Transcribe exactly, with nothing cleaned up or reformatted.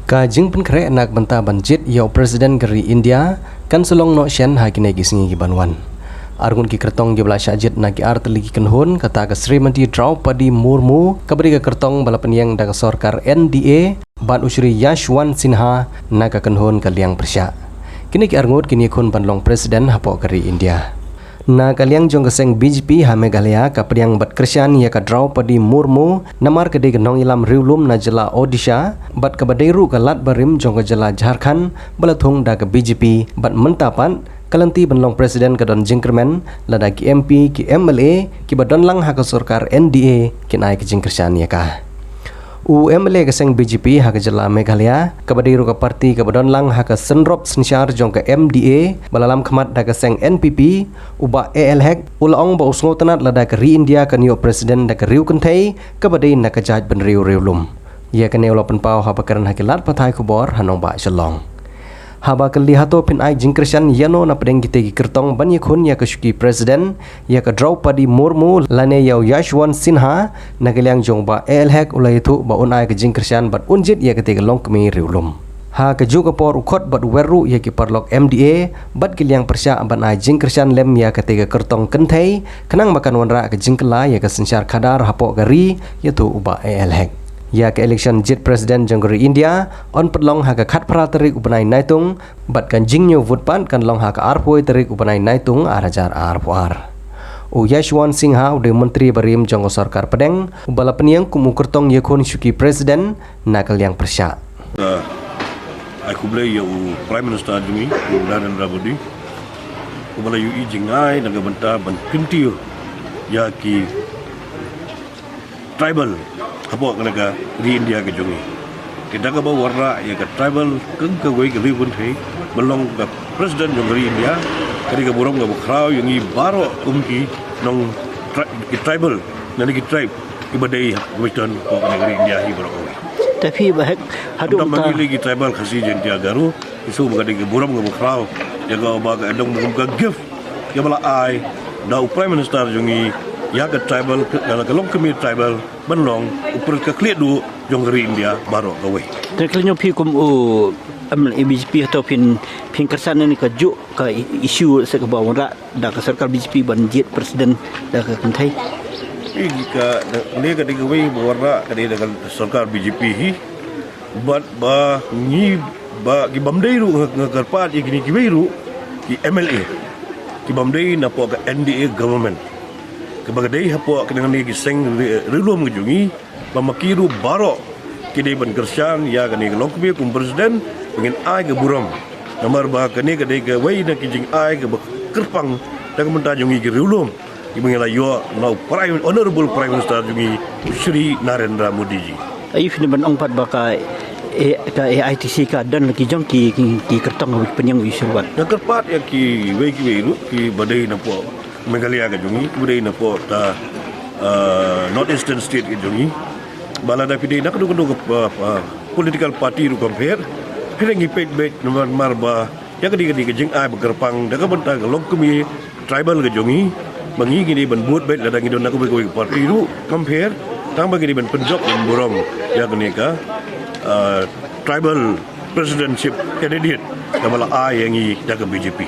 Ka jingpynkhreh na ka bynta ban jied ïa u President ka ri India kan sa long noh shen ha kine ki sngi ki ban wan. Arngut ki kyrtong kiba la shah jied na ki artylli ki kynhun, kata ka Srimati Draupadi Murmu, kaba dei ka kyrtong ba la pynïeng da ka sorkar N D A, bad u Shri Yashwant Sinha na ka kynhun ka Liang Pyrshah. Kine ki arngut kin ïakhun ban long President hapoh ka ri India. Na ka liang jong ka seng B J P ha Meghalaya ka pdiang bad kyrshan ïa ka Draupadi Murmu namar ka dei ka nongïalam riewlum na jylla Odisha, bad kaba dei ruh ka lad barim jong ka jylla Jharkhand ba la thung da ka B J P, bad mynta pat ka lynti ban long President ka don jingkyrmen lada ki M P, ki M L A kiba don lang ha ka sorkar N D A kin ai ka jingkyrshan ïa ka. U M L A ka seng B J P ha ka jylla Meghalaya, kaba dei ruh ka parti kaba don lang ha ka synrop synshar jong ka M D A, ba la lam khmat da ka seng N P P, u Bah A L Hek, u la ong ba u sngewtynnad lada ka ri India kan ïoh President da ka riew kynthei kaba dei na ka jaitbynriew riewlum. Ïa kane u la pynpaw haba kren ha ki lad pathai khubor ha nongbah Shillong. Haba kylli hato phin ai jingkyrshan ïano na pdeng kite ki kyrtong ban ïakhun ïa ka shuki President, ïa ka Draupadi Murmu lane ïa u Yashwant Sinha, na ka liang jong u Bah A L Hek u la ïathuh ba un ai ka jingkyrshan bad un jied ïa kate ka longkmie riewlum. Ha kajuh ka por u khot bad u wer ruh ïa ki paralok M D A bad ki Liang Pyrshah ban ai jingkyrshan lem ïa kate ka kyrtong kynthei, khnang ba kan wanrah ka jingkylla ïa ka synshar khadar hapoh ka ri, ïathuh u Bah A L Hek. Ïa ka election jied President jong ka ri India yn pynlong ha ka khatphra tarik u bnai Naitung, bad ka jingñiew vote pat kan long ha ka arphew tarik u bnai Naitung ar hajar arphew ar. U Yashwant Sinha u dei u Myntri barim jong ka sorkar pdeng, uba la pynïeng kum u kyrtong ïakhun shuki President na ka Liang Pyrshah. Uh, ai khublei ïa u Prime Minister jong ngi, u Narendra Modi, uba la ïohi jingngai na ka bynta ban kyntiew ïa ki tribal hapoh kane ka ri India ka jong ngi. Te da kaba wanrah ïa ka tribal kum kawei ka riew kynthei ban long ka President jong ka ri India, ka dei ka burom kaba khraw ïa ngi baroh kum ki nong tri-, ki tribal, lane ki tribe kiba dei ha Western hapoh kane ka ri India hi baroh kawei. Te phi Bah Hek, haduh mynta, ngi lei ki tribal Khasi, Jaintia, Garo, ngi sngew ba ka dei ka burom kaba khraw ïa kaba ka dei kum ka gift kaba la ai da u Prime Minister jong ngi ïa ka tribal, ka, ka longkmie tribal ban long u pyrshah ka khlieh duh jong ka ri India baroh kawei. Te khlem phi kum u M L A B J P, hato phin, phin kyrshan ïa kane kajuh ka i-, issue se kaba wanrah da ka sorkar B J P ban jied President da ka kynthei? Ïa ka, da, ne ka dei kawei ba wanrah ka dei da ka sorkar B J P hi. Bad ba ngi, ba ki bym dei ruh nga, nga kyrpad ïa kine kiwei ruh ki M L A ki bym dei napoh ka N D A government, kaba ka dei hapoh kane, kane ki seng ri-, riewlum ka jong ngi, ba ma ki ruh baroh ki dei ban kyrshan ïa kane ka longkmie kum President, ba ngin ai ka burom. Namar ba kane ka dei kawei na ki jingai kaba kyrpang da ka bynta jong ngi ki riewlum, kiba ngi la ïoh na u Prime, Honorable Prime Minister jong ngi, u Shri Narendra Modi ji. Aïu phin ban ong pat ba ka, eh, ka A I T C ka don la ki jong ki, ki, ki kyrtong ba ki pynïeng ïa u shuruat? Nga kyrpad ïa kiwei kiwei ruh kiba dei napoh Meghalaya ka jong ngi, kiba dei napoh ta, uh, North Eastern State ka jong ngi, ba lada phi dei na kano kano ka, uh, uh, political party ruh compare, phi dei ngi peit beit namar, namar ba ïa ka dei, ka dei ka jingai ba kyrpang da ka bynta ka longkmie tribal ka jong ngi, ba ngi, ngi dei ban bud beit lada ngi don na kawei kawei ka party ruh compare, tang ba ngi dei ban pynjop ban burom ïa kane ka, uh, tribal presidentship candidate kaba la ai ïa ngi da ka B J P.